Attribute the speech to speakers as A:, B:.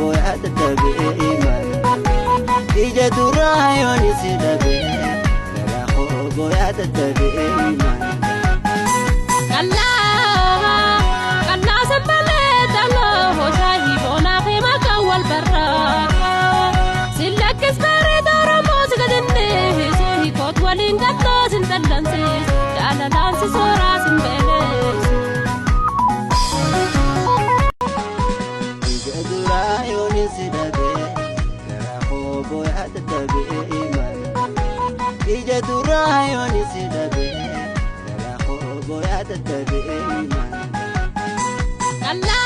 A: booyaa dadhabee imala. Ija duraa yoon si dhabee garaa koo booyaa dadhabee imala.
B: Kallaa kallaa sanbalee taloo shaayii boonaa fi maqaan wal barraa. Sillakkis bareeda Oromoo si gadinneesu hiikoot waliin gattoo sin dallansiisu jaalalaan si sooraa sin beeleessu.
A: Ija duraa yoon si dhabee garaa koo booyaa dadhabee imala. Ija duraa yoon si dhabee garaa koo booyaa dadhabee imala.
B: Kallaa.